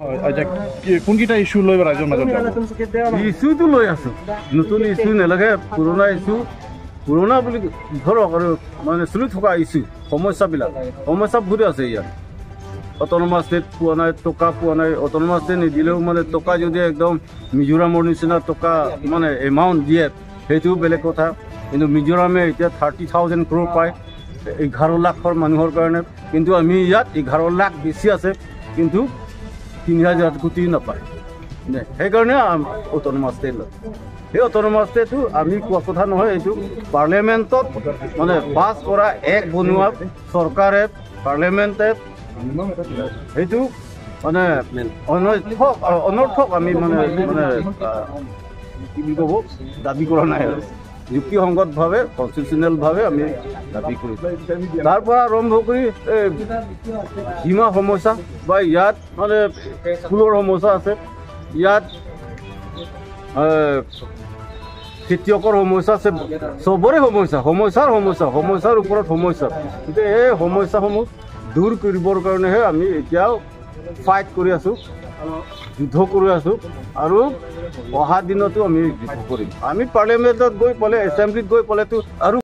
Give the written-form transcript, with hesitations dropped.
আচ্ছা, কোনকেইটা ইছ্যু লৈ ৰাইজৰ মাজত যাব? ইছ্যুটো লৈ আছোঁ, নতুন ইছ্যু নালাগে, পুৰণা ইছ্যু, পুৰণা বুলি ধৰক আৰু মানে চলি থকা ইছ্যু, সমস্যাবিলাক, সমস্যা বহুত আছে ইয়াত। অট'নমাছ ষ্টেট পোৱা নাই, টকা পোৱা নাই। অট'নমাছ ষ্টেট নিদিলেও মানে টকা যদি একদম মিজোৰামৰ নিচিনা টকা মানে এমাউণ্ট দিয়ে, সেইটোও বেলেগ কথা। কিন্তু মিজোৰামে এতিয়া 30,000 ক্ৰ'ৰ পায় 11 লাখৰ মানুহৰ কাৰণে, কিন্তু আমি ইয়াত 11 লাখ বেছি আছে, কিন্তু 3,000 কোটি নাপায়। সেইকাৰণে অট'নমাছ ষ্টেট লয়। সেই অট'নমাছ ষ্টেটটো আমি কোৱা কথা নহয়, এইটো পাৰ্লিয়ামেণ্টত মানে পাছ কৰা এক বনোৱা চৰকাৰে, পাৰ্লিয়ামেণ্টে সেইটো মানে অনৰ্থক, অনৰ্থক আমি মানে মানে কি বুলি ক'ব, দাবী কৰা নাই আৰু যুক্তিসংগতভাৱে, কনষ্টিটিউচনেলভাৱে আমি দাবী কৰিছোঁ। তাৰ পৰা আৰম্ভ কৰি এই সীমা সমস্যা বা ইয়াত মানে স্কুলৰ সমস্যা আছে, ইয়াত খেতিয়কৰ সমস্যা আছে, চবৰে সমস্যা, সমস্যাৰ সমস্যা, সমস্যাৰ ওপৰত সমস্যা। গতিকে এই সমস্যাসমূহ দূৰ কৰিবৰ কাৰণেহে আমি এতিয়াও ফাইট কৰি আছোঁ, যুদ্ধ কৰি আছোঁ, আৰু অহা দিনতো আমি যুদ্ধ কৰিম। আমি পাৰ্লিয়ামেণ্টত গৈ পালে, এছেম্বলিত গৈ পালেতো আৰু